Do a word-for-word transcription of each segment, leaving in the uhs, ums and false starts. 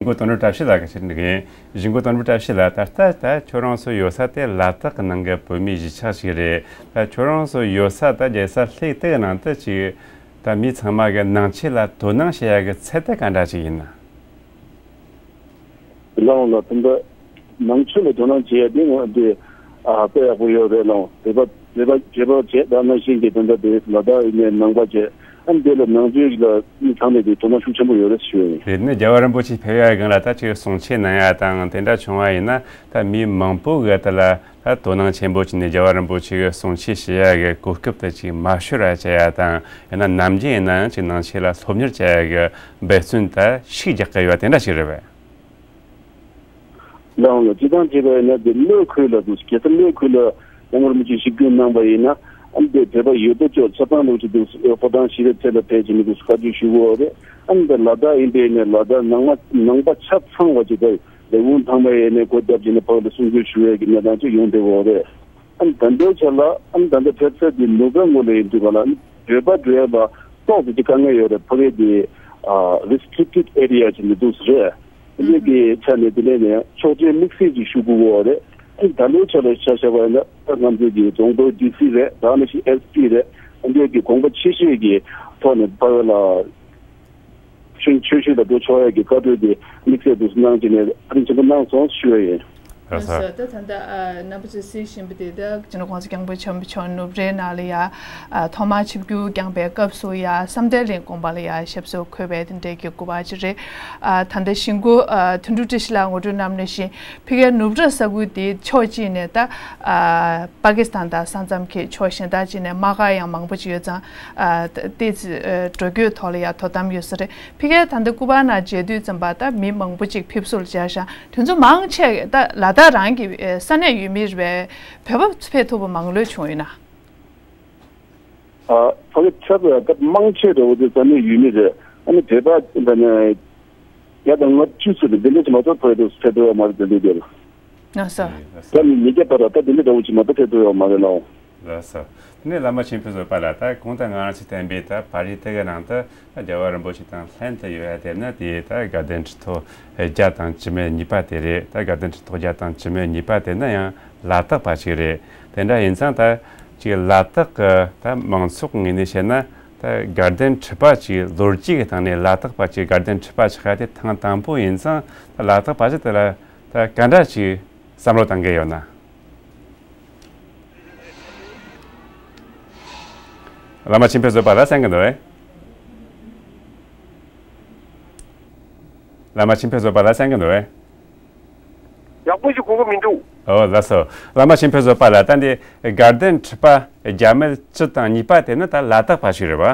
གཞིས་འགོ་དོན་གྲུབ་བཀྲ་ཤིས་ལགས་ཀྱི་ཕྱིར་འདི་གིན། གཞིས་འགོ་དོན་གྲུབ་བཀྲ་ཤིས་ལགས། ད་ལྟ་ད་ཁྱོད་རང་ཚོ་ཡོད་ས་དེ་ལ་དྭགས་ཀྱི་ནང་གི་བོད་མིའི་གཞིས་ཆགས་ཤིག་རེད། ད་ཁྱོད་རང་ཚོ་ཡོད་ས་ད་རྒྱལ་ས་ལྷེ་དེ་གི་ནང་དུ་ཅིག་ད་མི་ཚང་མ་གི་ནང་ཆོས་ལ་དོ་སྣང་བྱེད་ཡ་གི་ཚད་དེ་ག་འདྲ་ཅིག་ཡིན་ན། ལགས་འོང་ལགས། ད་ལྟ་ནང་ཆོས་ལ་དོ་སྣང་བྱེད་ཡ་དེ་ང་དེ་ཨ་དཔེ་ཡག་པོ་ཡོད་རེད་ལགས་འོང་། བོད་པ་བོད་པ་བོད་པ་བྱས་ད་ནང་བཞིན་གྱི་ད་ལྟ་དེ་ལ་དྭགས་ཡིན་ནའི་ནང་པ་བྱས་ཨ་ནི་དེ་ལ་ནང་ཆོས་ལ་མི་ཚང་མས་དེ་དོ་སྣང་ཤུགས་ཆེན་པོ་ཡོད་རེད་ཞུ་ཡ་ཡིན། རེད། ནི་རྒྱལ་བ་རིན་པོ་ཆེ་ཕེབས་ཡ་སྒང་ལ་ད་ཅིག་གསུང་ཆོས་གནང་ཡ་དང་དེ་འདྲ་བྱུང་བ་ཡིན་ན་ད་མི་མང་པོ་གི་དེ་ལ་ད་དོ་སྣང་ཆེན་པོ་བྱས་ནས་རྒྱལ་བ་རིན་པོ་ཆེ་གི་གསུང་ཆོས་བྱེད་ཡ་གི་གོ་སྐབས་དེ་ཅིག་མ་ཤོར་བ་བྱེད་ཡ་དང་ཡང་ན་ནམ་རྒྱུན་ཡིན་ན་ཡང་ཅིག་ནང་ཆོས་ལ་སློབ་གཉེར་བྱེད་ཡ་གི་འབད་བརྩོན་དེ་ཤུགས་རྒྱག་གི་ཡོད་པ་དེ་འདྲ་ཞིག་རེད་པས། ལགས་འོང་ལགས། སྤྱིར་བཏང་བྱས་པ་ཡིན་ན་དེ་གློ་ཁུལ་ལ་འདུག་གེ་སར་གློ་ཁུལ་ལ་རྒྱལ་བ་རིན་པོ་ཆེ་ཞིབ་འཇུག་གནང་པ་ཡིན་ན་ཨ་ནི་དེ་བོད་པ་ཡོད་དོ་ཅོག་ཆ་ཚང་ལོག་ཅིག་འདུག་ཕོ་བྲང་ཞི་བའི་རྩེ་ལ་ཕེབས་བྱས་ནས་འདུག་བཀའ་བརྒྱུད་ཞུ་གི་ཡོད་རེད། ཨ་ནི་དེ་ལ་དྭགས་ཡིན་པ་ཡིན་ནའི་ལ་དྭགས་ནང་མ་ནང་པ་ཆ་ཚང་བ་ཅིག་དེ་ལས་ཁུངས་ཚང་མ་ཡིན་ནའི་སྒོ་བརྒྱབ་བྱས་ནས་ཕར་ལ་གསུང་ཆོས་ཞུ་ཡས་ཀྱི་གནས་སྟངས་ཅིག་ཡོང་བསྡད་ཡོད་རེད། ཨ་ནི་ད་ལྟའི་ཆ་ལ་ཨ་ནི་ད་ལྟ་ཕེབས་ས་དེ་ནུབ་ར་ངོས་ལ་ཡིན་དུས་ག་ལ་ཨ་ནི་བོད་པ་འགྲོ་ཡ་ལ་ཏོག་ཙམ་ཅིག་དཀའ་ངལ་ཡོད་རེད། ཕ་གི་དེ་ཨ་restricted area་ཅིག་ནས་འདུག་ས་རེད། འདི་གི་ཆ་ནས་དེ་ནས་ནས་ཕྱོགས་བཅུའི་དམིགས་བསལ་གྱི་ཤོག་གུ་འོག་རེད། ད་ལོའི་ཆ་ལ་ཆ་བཞག་པ་ཡིན་ན་ང་ཚོའི་གི་རྫོང་དཔོན་ཌི་སི་རེད། ད་ནི་ཞིག་ཨེས་པི་རེད། འདི་གི་དགོངས་པ་ཆེ་ཤོས་ཀྱི་ཐོག་ནས་ཕ་གི་ལ་ཆོས་ཆོས་ཞུ་ལ་འགྲོ་ཆོག་ཡ་གི་བཀའ་འཁྲོལ་གྱི་དམིགས་བསལ་དུ་གནང་བྱས་ནས་བཀའ་དྲིན་ཆེན་པོ་གནང་སོང་ཞུ་ཡ་ཡིན། ལགས་སོ། ད་ད་ལྟ་ཨ་རྣམ་པ་ཚོས་གཟིགས་བཞིན་པ་དེ་ད་སྤྱི་ནོར་༸གོང་ས་༸སྐྱབས་མགོན་ཆེན་པོ་མཆོག་ནུབ་རའི་ནང་ལ་ཡ་ཨ་ཐོག་མར་ཆིབས་བསྒྱུར་བསྐྱངས་པའི་སྐབས་སུ་ཡ་བསམ་གཏན་གླིང་དགོན་པ་ལ་ཡ་ཞབས་སོར་འཁོད་པའི་དེ་འདྲའི་གི་སྐུ་པར་ཅིག་རེད། ཨ་ད་ལྟ་གཞིས་འགོ་ཨ་དོན་གྲུབ་བཀྲ་ཤིས་ལགས་ངོ་སྤྲོད་གནང་བ་ནང་བཞིན་ཕ་གིའི་ནུབ་ར་ས་ཁུལ་དེའི་ཕྱོགས་གཅིག་ནས་ད་ཨ་པ་ཀི་སི་ཐན་དང་ས་མཚམས་ཀྱི་ཕྱོགས་གཞན་དག་ཅིག་ནས་དམག་སྒར་ཡང་མང་པོ་ཅིག་ཡོད་ཙང་ཨ་ཏོག་ཙམ་འགྲོ་སྐྱོད་ཐོག་ལ་ཡ་དོ་དམ་ཡོད་ས་རེད། ཕ་གིའི་ད་ལྟ་སྐུ་པར་ནང་མཇལ་དུས་ཙམ་པ་ད་མི་མང་པོ་ཅིག་ཕེབས་བསུ་ལ་བཅར་ཤག་དེ་ཚོ་མང་ཆེ་ད་ལ་དྭགས་རང་གི་ས་གནས་ཡུལ་མི་རེད་པས། བོད་པ་ཕེབས་ཐུབ་པ་མང་ལོས་བྱུང་ཡོད་ན། ཨ་ཕ་གི་ཆ་ཚང་ད་མང་ཆེ་འདྲ་བོ་དེ་ས་གནས་ཡུལ་མི་རེད། ཨ་ནི་བོད་པ་ད་ནི་བརྒྱ་དང་ལྔ་བཅུ་ཙམ་རེད། འདི་འདྲ་ཞིག་མ་གཏོགས་ཕ་གི་དུ་ཕེབས་ཐུབ་པ་མ་རེད། དེ་འདྲ་རེད། ལགས་སོ། ད་ནི་ཉིས་བརྒྱ་བར་ད་དེ་འདྲ་འདྲ་བོ་ཞིག་མ་གཏོགས་ཕེབས་ཐུབ་ཡོད་མ་རེད་ལགས། ལགས་སོ། དེ་ནས་བླ་མ་མཆོད་འཕགས་བཟོད་པ་ལགས། ད་གོང་དུ་ང་རང་ཚོས་བསྟན་པའི་ད་པར་རིས་དེ་གི་ནང་དུ་རྒྱལ་བ་རིན་པོ་ཆེ་དང་ལྷན་དུ་ཡོད་ཡ་དེ་ནི་དེ་ད་དགའ་ལྡན་ཁྲི་ཐོག་བརྒྱ་དང་བཅུ་མེད་གཉིས་པ་དེ་རེད། ད་དགའ་ལྡན་ཁྲི་ཐོག་བརྒྱ་དང་བཅུ་མེད་གཉིས་པ་དེ་ནི་ཡང་ལ་དྭགས་པ་ཞིག་རེད། དེ་འདྲ་ཡིན་ཙང་ད་ཅིག་ལ་དྭགས་ཀྱི་ད་མང་ཚོགས་ངོས་ནས་བཤད་ན་ད་དགའ་ལྡན་ཁྲི་པ་ཅིག་ལོ་རྒྱུས་ཀྱི་སྟེང་ནས་ལ་དྭགས་པ་ཅིག་དགའ་ལྡན་ཁྲི་པ་ཆགས་ཡ་དེ་ཐེངས་དང་པོ་ཡིན་ཙང་ད་ལ་དྭགས་པ་ཅིག་དེ་ལ་ད་ག་འདྲ་ཅིག་བསམ་བློ་བཏང་གི་ཡོད་ན། བླ་མ་མཆོད་འཕགས་བཟོད་པ་ལགས་གསན་གི་འདུག་གས། བླ་མ་མཆོད་འཕགས་བཟོད་པ་ལགས་གསན་གི་འདུག་གས། ཡག་པོ་ཞིག་གོ་གི་མི་འདུག་ཨོ་ལགས་སོ། བླ་མ་མཆོད་འཕགས་བཟོད་པ་ལགས། ད་འདི་དགའ་ལྡན་ཁྲི་པ་བརྒྱ་མེད་བཅུ་དང་གཉིས་པ་དེ་ནི་ད་ལ་དྭགས་པ་ཞིག་རེད་པ།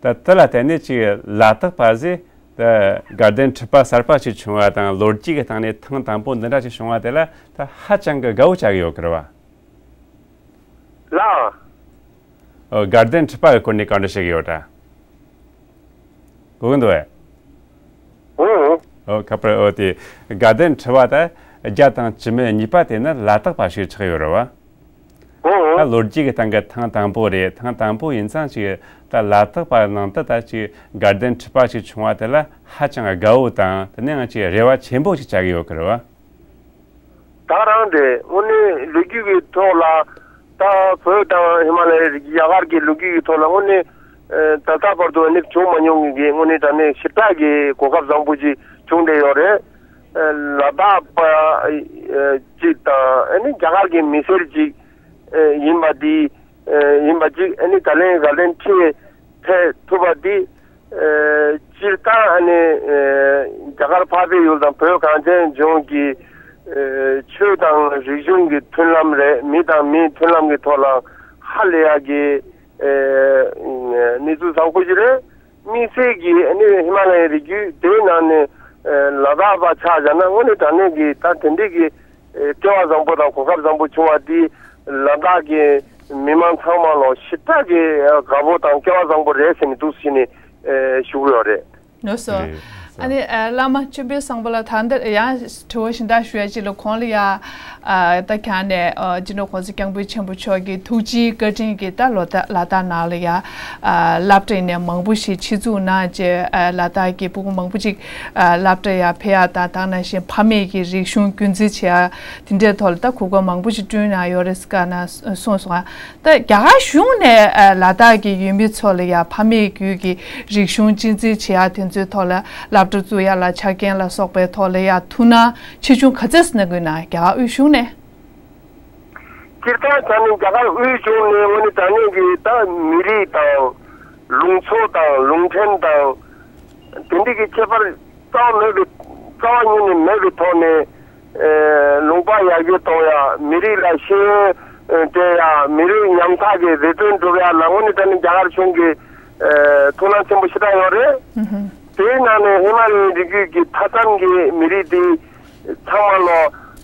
ད་དེ་ལ་བརྟེན་ནས་ཅིག་ལ་དྭགས་པ་ཟེར་ད་དགའ་ལྡན་ཁྲི་པ་གསར་པ་ཞིག་བྱུང་བ་དང་ལོ་རྒྱུས་ཀྱི་སྟེང་ནས་ཐེངས་དང་པོ་འདི་འདྲ་ཞིག་བྱུང་བ་དེ་ལ་ད་ཧ་ཅང་གི་དགའ་བོ་བྱ་གི་ཡོད་གི་རེད་བ། ལགས། ཨོ་དགའ་ལྡན་ཁྲི་པ་གི་སྐོར་ནས་བཀའ་འདྲི་བྱེད་གི་ཡོད་ད། གོ་གི་འདུག་གས། ཨོ། ཨོ་ཁ་པར་ཨོ་དེ་དགའ་ལྡན་ཁྲི་པ་ད་བརྒྱ་དང་བཅུ་མེད་གཉིས་པ་དེ་ནི་ལ་དྭགས་པ་ཞིག་ཆགས་ཡོད་རེད་བ། ཨོ། ད་ལོ་རྒྱུས་ཀྱི་སྟེང་གི་ཐེངས་དང་པོ་རེད། ཐེངས་དང་པོ་ཡིན་ཙང་ཅིག་ད་ལ་དྭགས་པ་ནང་དུ་ད་ཅིག་དགའ་ལྡན་ཁྲི་པ་ཞིག་བྱུང་བ་དེ་ལ་ཧ་ཅང་དགའ་བོ་དང་དེ་ནས་ཡང་ཅིག་རེ་བ་ཆེན་པོ་ཞིག་བྱ་གི་ཡོད་གི་རེད་བ། ད་རང་དེ་དངོས་གནས་ལོ་རྒྱུས་ཀྱི་ཐོག་ལ་ད་བོད་དང་ཧི་མ་ལ་ཡའི་རྒྱ་གར་གྱི་ལོ་རྒྱུས་ཀྱི་ཐོག་ལ་དངོས་གནས་ད་ལྟ་བར་དུ་ནི་བྱུང་མ་མྱོང་གི་དངོས་གནས་དྲང་གནས་ཞེ་དྲག་གི་གོ་སྐབས་བཟང་པོ་ཅིག་བྱུང་བསྡད་ཡོད་རེད། ལ་དྭགས་པ་ཅིག་དང་ཨ་ནི་རྒྱ་གར་གྱི་མི་སེར་ཅིག་ཡིན་པ་འདི་ཡིན་པ་ཅིག་ཨ་ནི་ད་ལན་དགའ་ལྡན་ཁྲི་ཕེབས་ཐུབ་པ་འདི། ཨེ་སྤྱིར་བཏང་ཨ་ནི་ཨེ་རྒྱ་གར་འཕགས་པའི་ཡུལ་དང་བོད་གངས་ཅན་ལྗོངས་ཀྱི་ཨེ་ཆོས་དང་རིག་གཞུང་གི་མཐུན་ལམ་རེད། མི་དང་མིའི་མཐུན་ལམ་གྱི་ཐོག་ལ་ཧ་ལས་ཡག་གི་ཨེ་གནས་ཚུལ་བཟང་པོ་ཞིག་རེད། དམིགས་བསལ་གྱི་ཨ་ནི་ཧི་མ་ལ་ཡའི་རི་རྒྱུད་དེའི་ནང་ནས་ཨེ་ལ་དྭགས་པ་ཆགས་བཞག་ན་དངོས་གནས་དྲང་གནས་ཀྱི་ད་དེ་འདྲས་ཀྱི་ཨེ་སྐལ་བ་བཟང་པོ་དང་གོ་སྐབས་བཟང་པོ་བྱུང་བ་འདི་ལ་དྭགས་ཀྱི་མི་མང་ཚང་མ་ལོ་ཞེ་དྲག་གི་དགའ་པོ་དང་སྐལ་བ་བཟང་པོ་རེད་ཟེར་ནས་འདུག་ཟེར་ནས་ཨེ་ཞུ་གི་ཡོད་རེད། ལགས་སོ། རེད། ཨ་ནི་ཨ། བླ་མ་ཆོས་འཕེལ་བཟང་པོ་ལགས། ད་ལྟ་ཡང་དྲི་བ་གཞན་དག་ཞུ་ཡ་ཅིག་ལ། གོང་ལ་ཡ་ཨ། ད་ག་ནས་ཨ། སྤྱི་ནོར་༸གོང་ས་༸སྐྱབས་མགོན་ཆེན་པོ་མཆོག་གི་ཐུགས་རྗེའི་བཀའ་དྲིན་གྱིས་ད་ལོ་ད་ལ་དྭགས་ནང་ལ་ཡ་ཨ། སློབ་གྲྭ་ནས་མང་པོ་ཞིག་ཆེད་འཛུགས་གནང་བྱས། ཨ། ལ་དྭགས་ཀྱི་སྤུ་གུ་མང་པོ་ཅིག་ཨ། སློབ་གྲྭ་ཡ་ཕེབས་ཡ་དང་། དེ་ནང་བཞིན་ཕ་མེས་ཀྱི་རིག་གཞུང་རྒྱུན་འཛིན་བྱེད་ཡ་དེ་འདྲའི་ཐོག་ལ་ད་གོ་སྐབས་མང་པོ་ཞིག་བསྐྲུན་གནང་ཡོད་རེད་ཟེར་ག་ན་གསུངས་སོང་། ད་རྒྱ་གར་གཞུང་ནས་ཨ། ལ་དྭགས་ཀྱི་ཡུལ་མི་ཚོ་ལ་ཡ་ཕ་མེས་རྒྱུད་ཀྱི་རིག་གཞུང་གཅེས་འཛིན་བྱེད་ཡ་དེ་ཚོའི་ཐོག་ལ་སློབ་གྲྭ་བཙུགས་ཡ་ལ་ཆ་རྐྱེན་ལ་སོགས་པའི་ཐོག་ལ་ཡ་ཐུགས་སྣང་ཆེ་ཆུང་ག་ཚད་གནང་གི་ཡོད་ན། རྒྱ་གར་དབུས་གཞུང་ནས། སྤྱིར་བཏང་ད་ནི་རྒྱ་གར་དབུས་གཞུང་ནས་དངོས་གནས་དྲང་གནས་ཀྱི་ད་མི་རིགས་དང་། ལུགས་སྲོལ་དང་ལུགས་ཕྲན་དང་། དེ་འདྲ་གི་ཁྱད་པར་རྩ་བ་མེད་པའི། རྩ་བ་ཉིད་ནས་མེད་པའི་ཐོག་ནས། ཨེ། ལུང་པ་ཡར་རྒྱས་གཏོང་ཡ། མི་རིགས་ལ་ཤེས་ཡོན་སྤྲད་ཡ། མི་རིགས་ཉམ་ཐག་གི་བདེ་དོན་སྒྲུབ་ཡ་ལ་དངོས་གནས་དྲང་གནས་རྒྱ་གར་གཞུང་གི་ཨེ། ཐུགས་སྣང་ཆེན་པོ་ཞེ་དྲག་ཡོད་རེད། ཨུ་ཧུ། དེའི་ནང་ནས་ཧི་མ་ལ་ཡའི་རི་རྒྱུད་ཀྱི་མཐའ་མཚམས་ཀྱི་མི་རིགས་དེ་ཚང་མ་ལོ།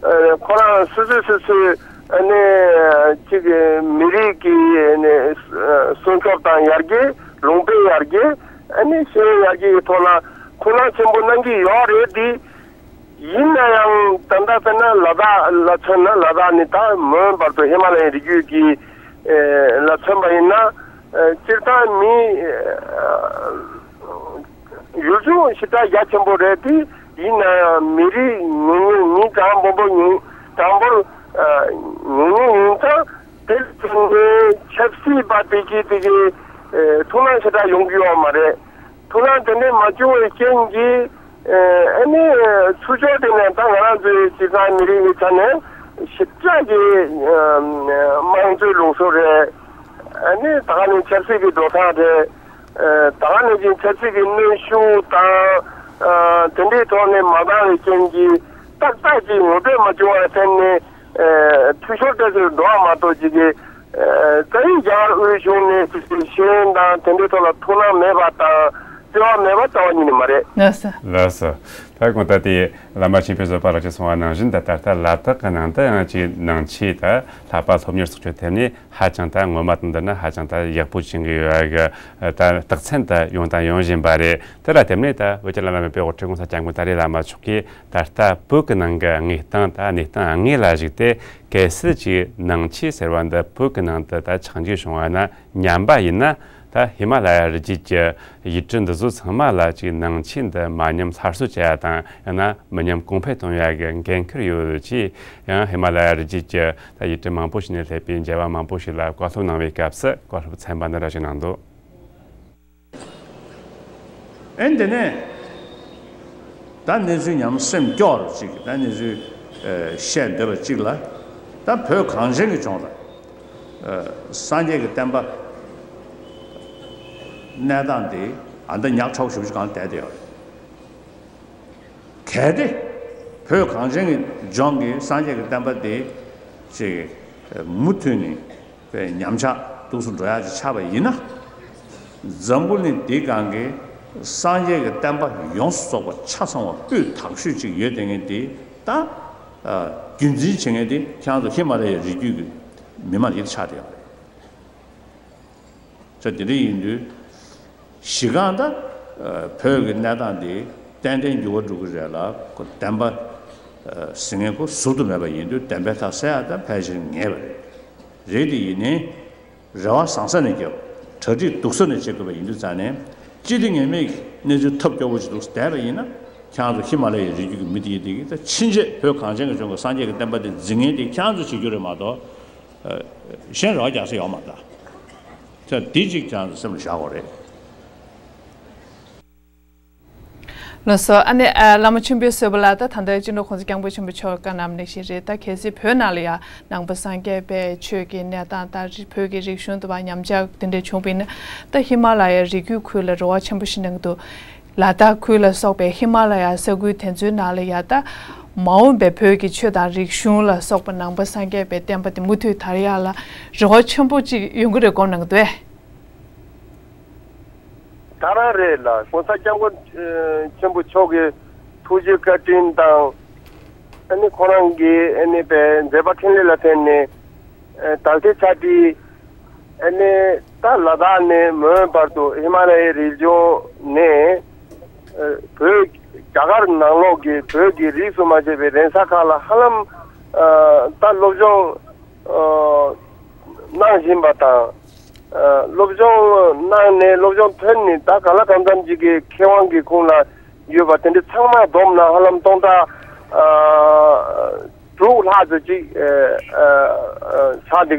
ཨེ། ཁོ་རང་སོ་སོས་སོ་སོའི་ཨ་ནི་གཅིག་གི་མི་རིགས་ཀྱི་ཨ་ནི་སྲུང་སྐྱོབ་དང་ཡར་རྒྱས། ལུང་པའི་ཡར་རྒྱས། ཨ་ནི་ཤེས་ཡོན་ཡར་རྒྱས་ཀྱི་ཐོག་ལ་ཐུགས་སྣང་ཆེན་པོ་གནང་གི་ཡོད་རེད་དེ། ཡིན་ན་ཡང་ད་ལྟ་དཔེར་ན་ལ་དྭགས་ལ་མཚོན་ན། ལ་དྭགས་ནི་ད་མོན་བར་དུ་ཧི་མ་ལ་ཡའི་རི་རྒྱུད་ཀྱི་ཨེ། ལ་མཚོན་པ་ཡིན་ན། ཨེ། སྤྱིར་བཏང་མི་ཨེ། ཡུལ་ལྗོངས་ཞེ་དྲག་རྒྱ་ཆེན་པོ་རེད་དེ། ཡིན་ན་ཡང་མི་རིགས་ཉུང་ཉུང་། མི་གྲངས་མང་པོ་ཉུང་། གྲངས་འབོར་ཨ། ཉུང་ཉུང་ཡིན་ཙང་། དེ་ལ་བརྟེན་ནས་ཆབ་སྲིད་པ་དེ་གི་དེ་གི་ཨེ། ཐུགས་སྣང་ཞེ་དྲག་ཡོང་གི་ཡོད་མ་རེད། ཐུགས་སྣང་དེ་འདྲ་མ་བྱུང་བའི་རྐྱེན་གྱིས། ཨེ། ཨ་ནི་ཚུར་ཕྱོགས་དེ་ནས་ད་ང་རང་ཚོའི་སྤྱིར་བཏང་མི་རིགས་ཀྱི་ཆ་ནས་ཞེ་དྲག་གི་ཨ། དམངས་གཙོའི་ལུགས་སྲོལ་རེད། ཨ་ནི་ད་ག་ནས་ཆབ་སྲིད་ཀྱི་འགྲོ་སྟངས་རེད། ཨེ། ད་ག་ནས་ཀྱི་ཆབ་སྲིད་ཀྱི་གནོན་ཤུགས་དང་། ཨ། དེ་འདྲའི་ཐོག་ནས་མ་འདང་བའི་རྐྱེན་གྱིས་ཏག་ཏག་ཅིག་ངོ་འཕྲོད་མ་བྱུང་བར་བརྟེན་ནས། ཨེ། འཐུས་ཤོར་དེ་ཚོར་འགྲོ་བ་མ་གཏོགས། ཅིག་གི་ཨེ། རྩ་བའི་རྒྱ་གར་དབུས་གཞུང་ནས་ཅིག་གི་ཤེས་ཡོན་དང་དེ་འདྲའི་ཐོག་ལ་ཐུགས་སྣང་མེད་པ་དང་བརྩེ་བ་མེད་པ་རྩ་བ་ཉིད་ནས་མ་རེད། ལགས་སོ། ལགས་སོ། ད་གོང་ལྟར་དེ་བླ་མ་ཆོས་འཕེལ་བཟོད་པ་ལགས་ཀྱིས་གསུངས་པ་ནང་བཞིན། ད་ད་ལྟ་ལ་དྭགས་ཀྱི་ནང་དུ་ཡང་ཅིག་ནང་ཆོས་དང་ལྷག་པར་སློབ་གཉེར་སོགས་ཀྱི་ཐད་ནས་ཧ་ཅང་ད་སྔོན་མ་དང་བསྡུར་ན་ཧ་ཅང་ད་ཡག་པོ་བྱུང་གི་ཡོད་ཡ་གི་ད་རྟགས་མཚན་ད་ཡོང་དང་ཡོང་བཞིན་པ་རེད། དེ་ལ་བརྟེན་ནས་ད་བོད་ཀྱི་བླ་ན་མེད་པའི་དབུ་ཁྲིད་༸གོང་ས་༸སྐྱབས་མགོན་ཏཱ་ལའི་བླ་མ་མཆོག་གིས་ད་ལྟ་བོད་ཀྱི་ནང་གི་གནས་སྟངས་དང་གནས་སྟངས་དངོས་ལ་གཞིགས་ཏེ། གལ་སྲིད་ཅིག་ནང་ཆོས་ཟེར་བ་འདི་བོད་ཀྱི་ནང་དུ་ད་ཆགས་འཇིག་བྱུང་བ་ན་ཉམས་པ་ཡིན་ན། ད་ཧི་མ་ལ་ཡ་རི་རྒྱུད་ཀྱི་ཡུལ་གྲུ་འདི་ཚོ་ཚང་མ་ལ་ཅིག་ནང་ཆོས་འདི་མ་ཉམས་སླར་གསོ་བྱེད་ཡ་དང་། ཡང་ན་མི་ཉམས་གོང་འཕེལ་གཏོང་ཡ་གི་འགན་ཁུར་ཡོད་ཅེས་ཡང་ཧི་མ་ལ་ཡ་རི་རྒྱུད་ཀྱི་ད་ཡུལ་གྲུ་མང་པོ་ཞིག་ནས་སླེབས་པའི་མཇལ་བ་མང་པོ་ཞིག་ལ་བཀའ་སློབ་གནང་བའི་སྐབས་སུ་བཀའ་སློབ་ཚན་པ་འདི་འདྲ་ཞིག་གནང་འདུག། ཨེ། དེ་ནས་ད་གནས་ཚུལ་ཉམས་སེམས་སྐྱོ་རུ་ཅིག་ད་གནས་ཚུལ་ཨེ། བཤད་འདོད་པ་ཅིག་ལ། ད་བོད་གངས་ཅན་གྱི་ལྗོངས་ལ་ཨེ། སངས་རྒྱས་ཀྱི་བསྟན་པ་གནས་སྟངས་དེ་ཨ་ད་ཉག་ཕྲ་བོ་ཞེ་པོ་ཅིག་གང་བསྡད་དེ་ཡོད་རེད། གལ་ཏེ་བོད་གངས་ཅན་གྱི་ལྗོངས་ཀྱི་སངས་རྒྱས་ཀྱི་བསྟན་པ་དེ་ཅིག་མུ་མཐུད་ནས་པའི་ཉམས་ཆག་འདུག་སེ་འགྲོ་ཡག་ཅིག་ཆགས་པ་ཡིན་ན། འཛམ་བུ་གླིང་འདིའི་སྒང་གི་སངས་རྒྱས་ཀྱི་བསྟན་པ་ཡོངས་སུ་རྫོགས་པ་ཆ་ཚང་བ་སྤུས་དག་ཤོས་ཅིག་ཡོད་བསྡད་མཁན་དེ་ད་ཨ། རྒྱུན་འཛིན་བྱེད་མཁན་དེ་ཁྱེད་རང་ཚོ་ཧི་མ་ལ་ཡའི་རི་རྒྱུད་ཀྱི་མི་མང་ཡིན་ཆགས་བསྡད་ཡོད་རེད། ད་དེ་འདྲ་ཡིན་དུས། གཞི་རྐང་ད་བོད་ཀྱི་གནས་སྟངས་འདི་ཏན་ཏན་འགྱུར་བ་འགྲོ་གི་རེད་ལ། ཁོ་བདེན་པ་ཟེར་མཁན་ཁོ་ཟུར་དུ་མེད་པ་ཡིན་དུས། བདེན་པའི་མཐའ་གསལ་ཡག་ད་ཕལ་ཆེར་ངེས་པ་རེད། རེད་དེ་ཡིན་ནའི་རེ་བ་བཟང་ས་ནས་བརྒྱབ། གྲ་སྒྲིག་སྡུག་ས་ནས་བྱེད་དགོས་པ་ཡིན་དུས་ཙང་ནས། སྤྱི་བདེ་ངེས་མེད་ཀྱི་གནས་ཚུལ་ཐབས་སྐྱོ་བོ་ཅིག་འདུག་བསྡད་པ་ཡིན་ན། ཁྱེད་རང་ཚོ་ཧི་མ་ལ་ཡའི་རི་རྒྱུད་ཀྱི་མི་དེ་ཡིན་དེ་གི་ད་ཕྱིན་ཆད་བོད་གངས་ཅན་གྱི་ལྗོངས་ཀྱི་སངས་རྒྱས་ཀྱི་བསྟན་པ་དེ་འཛིན་མཁན་དེ་ཁྱེད་རང་ཚོ་བྱེད་རྒྱུ་རེད་མ་གཏོགས། གཞན་རེ་བ་རྒྱག་ས་ཡོད་མ་རེད། ད་འདི་གཅིག་ཁྱེད་རང་ཚོ་སེམས་ལ་བཞག་དགོས་རེད། ལགས་སོ། ཨ་ནི་ཨ། བླ་མ་ཆོས་འཕེལ་བཟོད་པ་ལགས། ད་ད་ལྟ་སྤྱི་ནོར་༸གོང་ས་༸སྐྱབས་མགོན་ཆེན་པོ་མཆོག་བཀའ་གནང་ནང་བཞིན་རེད། ད་གལ་སྲིད་བོད་ནང་ལ་ཡང་ནང་པ་སངས་རྒྱས་པའི་ཆོས་ཀྱི་གནས་སྟངས་དང་། བོད་ཀྱི་རིག་གཞུང་དུ་བ་ཉམས་ཆག་དེ་འདྲ་བྱུང་བ་ཡིན་ན། ད་ཧི་མ་ལ་ཡའི་རི་རྒྱུད་ཁུལ་ལ་རེ་བ་ཆེན་པོ་ཞིག་གནང་གི་འདུག། ལ་དྭགས་ཁུལ་ལ་སོགས་པའི་ཧི་མ་ལ་ཡ་ས་ཁུལ་དེ་ཚོའི་ནང་ལ་ཡ། ད་མ་འོངས་པའི་བོད་ཀྱི་ཆོས་དང་རིག་གཞུང་ལ་སོགས་པ་ནང་པ་སངས་རྒྱས་པའི་བསྟན་པ་དེ་མུ་མཐུད་དར་ཡག་ལ་རེ་བ་ཆེན་པོ་ཅིག་ཡོང་གི་རེད་དགོངས་གནང་གི་འདུག་ཨེ། ད་རང་རེད་ལ། ༸གོང་ས་༸སྐྱབས་མགོན་ཆེན་པོ་མཆོག་གི་ཐུགས་རྗེ་བཀའ་དྲིན་དང་། ཨ་ནི་ཁོ་རང་གི་ཨ་ནི་པའི་མཛད་པ་འཕྲིན་ལས་ལ་བརྟེན་ནས། ཨ། ད་ལྟའི་ཆ་དེ་ཨ་ནི་ད་ལ་དྭགས་ནས་མོན་བར་དུ་ཧི་མ་ལ་ཡའི་རི་ལྗོངས་ནས། བོད་རྒྱ་གར་ནང་ལོགས་ཀྱི་བོད་ཀྱི་རིས་སུ་མ་ཆད་པའི་རེ་ས་ཁག་ལ་ཧ་ལམ་ད་སློབ་སྦྱོང་གནང་བཞིན་པ་དང་། སློབ་སྦྱོང་གནང་ནས་སློབ་སྦྱོང་ཐོན་ནས་ད་ག་ལ་གང་འཚམ་ཅིག་གི་ཁེ་དབང་གི་ཁོངས་ལ་ཡོད་པ་དེ་འདྲ་ཚང་མ་བསྡོམས་ན་ཧ་ལམ་སྟོང་ཕྲག་དྲུག་ལྷག་ཙམ་ཅིག་ཆགས་བསྡད་ཀྱི་